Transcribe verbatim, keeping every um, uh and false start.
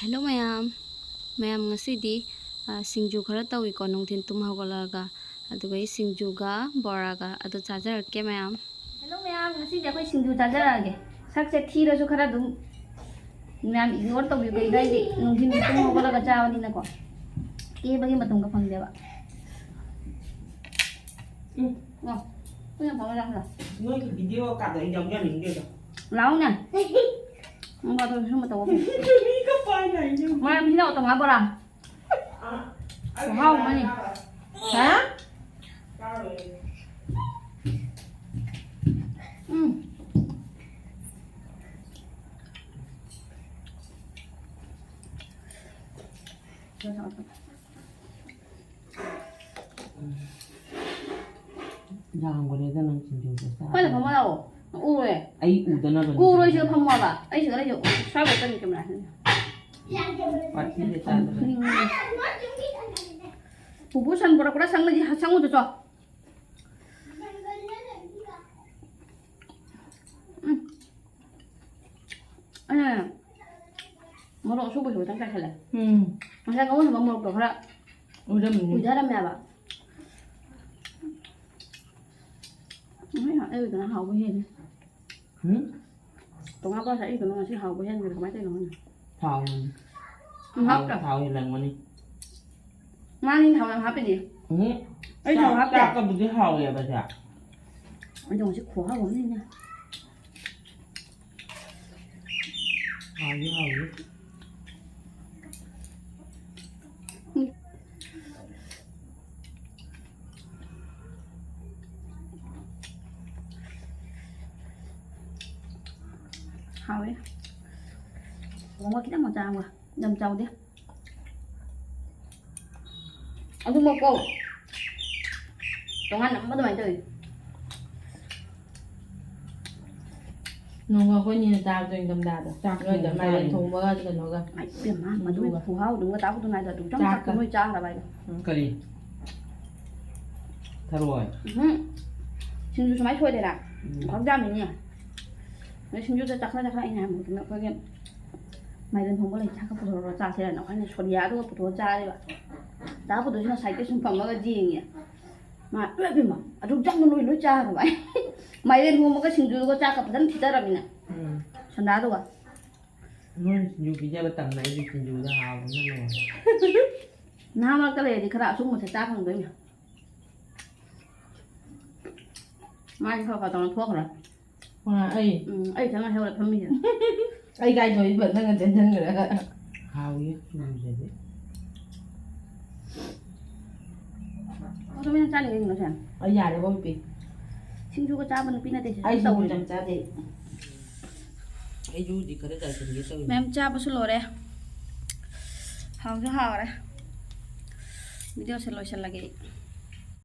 Hello ꯃꯌꯥꯝ, ꯃꯌꯥꯝ ꯉꯁꯤꯗꯤ, ꯑ, ꯁꯤꯡꯖꯨ ꯈꯔ ꯇꯧꯏꯀꯣ, ꯅꯨꯡꯊꯤꯜ ꯇꯨꯝ ꯍꯧꯒꯠꯂꯛꯑꯒ꯫ ꯑꯗꯨꯒ ꯑꯩ ꯁꯤꯡꯖꯨꯒ ꯕꯣꯔꯥꯒ ꯑꯗꯨ ꯆꯥꯖꯔꯛꯀꯦ ꯃꯌꯥꯝ꯫ ꯍꯦꯜꯂꯣ ꯃꯌꯥꯝ, ꯉꯁꯤꯗꯤ ꯑꯩꯈꯣꯏ ꯁꯤꯡꯖꯨ ꯆꯥꯖꯔꯛꯑꯒꯦ꯫ ꯁꯛꯁꯦ ꯊꯤꯔꯁꯨ ꯈꯔ ꯑꯗꯨꯝ ꯃꯌꯥꯝ ꯏꯒꯅꯣꯔ ꯇꯧꯕꯤꯌꯨ, ꯀꯩꯒꯤꯅꯣ ꯍꯥꯏꯗꯤ ꯅꯨꯡꯊꯤꯜ ꯇꯨꯝ ꯍꯧꯒꯠꯂꯒ ꯆꯥꯕꯅꯤꯅꯀꯣ, ꯀꯦꯕꯒꯤ ꯃꯇꯝꯒ ꯐꯪꯗꯦꯕ꯫ ꯎꯝ꯫ ꯑꯣ, ꯄꯨꯟꯅ ꯐꯝꯃ ꯆꯥꯁꯤꯔꯣ? ꯅꯣꯏꯒꯤ ꯚꯤꯗꯤꯑꯣ ꯀꯥꯗꯣ ꯑꯩ ꯌꯥꯎꯖꯅꯤꯡꯗꯦꯗ꯫ ꯂꯥꯛꯎꯅꯦ꯫ ꯅꯣꯡ ꯐꯥꯗꯣꯛ ꯁꯨꯝꯕ ꯇꯧꯕ ꯐꯩ꯫ ꯃꯤꯒ ꯄꯥꯏ ꯂꯥꯛꯏꯅꯦ꯫ ꯃꯌꯥꯝ ꯁꯤꯅ ꯇꯣꯉꯥꯟ ꯕꯣꯔꯥ꯫ ꯈꯨꯍꯥꯎ ꯑꯃꯅꯤ꯫ ꯍꯥ? ꯎꯝ꯫ ꯌꯥꯝꯈ꯭ꯔꯦꯗ ꯅꯪ ꯁꯤꯡꯖꯨꯗꯣ ꯆꯥ꯫ ꯑꯩꯈꯣꯏꯗ ꯐꯝꯃ ꯂꯥꯛꯑꯣ꯫ ꯎꯔꯣꯏ꯫ ꯑꯩ ꯎꯗꯅꯕꯅꯤ꯫ ꯎꯔꯣꯏ, ꯁꯤꯗ ꯐꯝꯃꯣꯕ꯫ ꯑꯩ ꯁꯤꯗ ꯂꯩꯁꯦ꯫ ꯁ꯭ꯋꯥꯏꯐꯥꯎ ꯆꯪꯉꯦ ꯀꯦꯃꯦꯔꯥꯁꯤꯅ꯫ ꯋꯥꯊꯤꯗꯤ ꯆꯥꯗꯕꯅꯤ꯫ ꯎꯝ꯫ ꯄꯨꯄꯨ ꯁꯟ ꯄꯨꯔꯛꯄ꯭ꯔꯥ? ꯁꯪꯉꯗꯤ ꯁꯪꯉꯨꯗ ꯆꯣ꯫ ꯎꯝ꯫ ꯑꯩꯅ ꯃꯣꯔꯣꯛ ꯑꯁꯨꯕꯁꯨ ꯈꯤꯇꯪ ꯆꯥꯏꯁꯜꯂꯦ꯫ ꯎꯝ꯫ ꯉꯁꯥꯏ ꯉꯧꯔꯝꯕ ꯃꯣꯔꯣꯛꯇꯣ ꯈꯔ ꯎꯏꯔꯝꯃꯤꯅꯦ꯫ ꯎꯏꯊꯔꯝꯃꯦꯕ꯫ ꯎꯝ, ꯑꯩꯒꯤꯗꯨꯅ ꯍꯥꯎꯕ ꯍꯦꯜꯂꯤ꯫ ꯎꯝ? ꯇꯣꯉꯥꯟ ꯄꯥꯁ ꯑꯩꯒꯤꯗꯨꯅ ꯉꯁꯤ ꯍꯥꯎꯕ ꯍꯦꯟꯈ꯭ꯔꯦ꯫ ꯀꯃꯥꯏꯅ ꯇꯧꯔꯤꯅꯣ ꯈꯪꯗꯦ꯫ ꯊꯥꯎꯅꯅꯤ꯫ ꯎꯝ, ꯊꯥꯎ, ꯍꯥꯞꯇ꯭ꯔꯣ? ꯊꯥꯎ ꯍꯦꯜꯂꯝꯒꯅꯤ꯫ ꯃꯥꯅꯤ ꯊꯥꯎ ꯌꯥꯝ ꯍꯥꯞꯄꯤꯅꯦ꯫ ꯎꯝ꯫ ꯑꯩ ꯊꯥꯎ ꯆꯥꯛ-, ꯍꯥꯞꯇꯦ꯫ ꯆꯥꯛꯀꯕꯨꯗꯤ ꯍꯥꯎꯋꯦꯕ ꯁꯦ꯫ ꯑꯩꯗꯣ ꯉꯁꯤ ꯈꯨꯍꯥꯎ ꯑꯃꯅꯤꯅꯦ꯫ ꯍꯥꯎꯗꯤ ꯍꯥꯎꯋꯤ꯫ ꯎꯝ꯫ ꯍꯥꯎꯋꯦ꯫ ꯊꯣꯡꯕ ꯈꯤꯇꯪ ꯃꯆꯥ ꯑꯃꯒ꯫ ꯌꯥꯝ ꯆꯥꯎꯗꯦ꯫ ꯑꯗꯨꯃꯛꯀꯣ ꯇꯣꯉꯥꯟ ꯑꯃ ꯑꯗꯨꯃꯥꯏꯅ ꯇꯧꯋꯤ꯫ ꯅꯣꯡꯃ ꯑꯩꯈꯣꯏꯅꯤꯅ ꯆꯥꯕꯗꯣ ꯏꯪꯊꯝꯊꯥꯗ꯫ ꯆꯥꯛ ꯅꯣꯏꯗ ꯊꯣꯡꯕ ꯃꯥꯏꯔꯦꯟ ꯆꯥꯔꯦ꯫ ꯊꯣꯡꯕꯒ ꯀꯩꯅꯣꯒ꯫ ꯏꯃꯥꯏ ꯄꯦꯝꯃ, ꯃꯗꯨꯒꯤ ꯑꯗꯨꯒ ꯈꯨꯍꯥꯎꯗꯨꯒ ꯆꯥꯛ ꯈꯨꯊꯨꯝ ꯍꯥꯏꯗꯣ ꯑꯗꯨꯝ ꯆꯥꯛꯀ꯫ ꯆꯥꯛꯇꯣ ꯅꯣꯏ ꯆꯥꯈ꯭ꯔꯕ ꯍꯥꯏꯗꯣ꯫ ꯎꯝ꯫ ꯀꯔꯤ? ꯊꯔꯣꯏ? ꯎꯝ꯫ ꯁꯤꯡꯖꯨ ꯁꯨꯃꯥꯏꯅ ꯁꯣꯏꯗꯣꯏꯔꯥ? ꯎꯝ꯫ ꯈꯪꯖꯥꯃꯤꯅꯦ꯫ ꯅꯣꯏ ꯁꯤꯡꯖꯨꯗ ꯆꯥꯛꯈ꯭ꯔ ꯆꯥꯛꯈ꯭ꯔ ꯑꯩꯅ ꯍꯥꯏꯕꯗꯨꯅ ꯑꯩꯈꯣꯏꯒꯤ ꯃꯥꯏꯔꯦꯟ ꯊꯣꯡꯕ ꯂꯩ, ꯆꯥꯛꯀ ꯄꯨꯊꯣꯔꯛꯑꯣ, ꯆꯥꯁꯦꯅ ꯑꯩꯈꯣꯏꯅ ꯁꯣꯅꯤꯌꯥꯗꯨꯒ ꯄꯨꯊꯣꯛꯑ ꯆꯥꯔꯦꯕ꯫ ꯆꯥ ꯄꯨꯊꯣꯛꯑꯁꯤꯅ ꯁꯥꯏꯠꯇ ꯁꯨꯝ ꯐꯝꯃꯒ ꯌꯦꯡꯉꯦ꯫ ꯃꯥ, "ꯏꯃꯥ, ꯏꯃꯥ, ꯑꯗꯨꯛ ꯆꯪꯅ ꯅꯣꯏ ꯂꯣꯏ ꯆꯥꯈ꯭ꯔꯕ?" ꯃꯥꯏꯔꯦꯟ ꯊꯣꯡꯕꯒ ꯁꯤꯡꯖꯨꯗꯨꯒ ꯆꯥꯛꯀ ꯐꯖꯅ ꯊꯤꯠꯇꯔꯝꯃꯤꯅ꯫ ꯎꯝ꯫ ꯁꯣꯅꯤꯌꯥꯗꯨꯒ꯫ ꯅꯣꯏꯅ ꯁꯤꯡꯖꯨ ꯄꯤꯖꯕ ꯇꯝꯃꯦ, ꯑꯩꯗꯤ ꯁꯤꯡꯖꯨꯗ ꯍꯥꯎꯕꯅ ꯂꯣꯏꯔꯦ꯫ ꯅꯍꯥ ꯃꯔꯛꯇ ꯂꯩꯔꯗꯤ ꯈꯔ ꯑꯁꯨꯝꯕꯁꯦ ꯆꯥ ꯐꯪꯗꯣꯏꯅꯦ꯫ ꯃꯥꯏ ꯈꯔ ꯈꯔ ꯇꯧꯅ ꯊꯣꯛꯈ꯭ꯔꯦ꯫ ꯃꯥ ꯑꯩ ꯎꯝ, ꯑꯩ ꯊꯪꯅ ꯍꯦꯛ ꯐꯝꯃꯤꯁꯦ꯫ ꯑꯩ ꯀꯥꯏ ꯊꯣꯛꯏꯕ ꯅꯪꯅ ꯆꯦꯟꯁꯤꯟꯈ꯭ꯔꯒ? ꯍꯥꯎꯏ ꯁꯤꯡꯖꯨꯁꯤꯗꯤ꯫ ꯑꯣ, ꯇꯨꯃꯤꯟꯅ ꯆꯥꯅꯤꯡꯉꯦ ꯀꯩꯅꯣꯁꯦ꯫ ꯑꯩ ꯌꯥꯔꯦꯕꯣ ꯅꯨꯄꯤ꯫ ꯁꯤꯡꯖꯨꯒ ꯆꯥꯕ ꯅꯨꯄꯤ ꯅꯠꯇꯦ ꯁꯤ ꯑꯩ ꯁꯤꯡꯖꯨ ꯇꯧꯔꯤꯁꯦ꯫ ꯌꯥꯝ ꯆꯥꯗꯦ꯫ ꯑꯩꯁꯨ ꯍꯧꯖꯤꯛ ꯈꯔ ꯆꯥꯏꯁꯤꯟꯒꯦ ꯇꯧꯔꯤ꯫ ꯃꯌꯥꯝ ꯆꯥꯕꯁꯨ ꯂꯣꯏꯔꯦ꯫ ꯍꯥꯎꯁꯨ ꯍꯥꯎꯔꯦ꯫ ꯚꯤꯗꯤꯑꯣꯁꯦ ꯂꯣꯏꯁꯤꯜꯂꯒꯦ ꯑꯩ꯫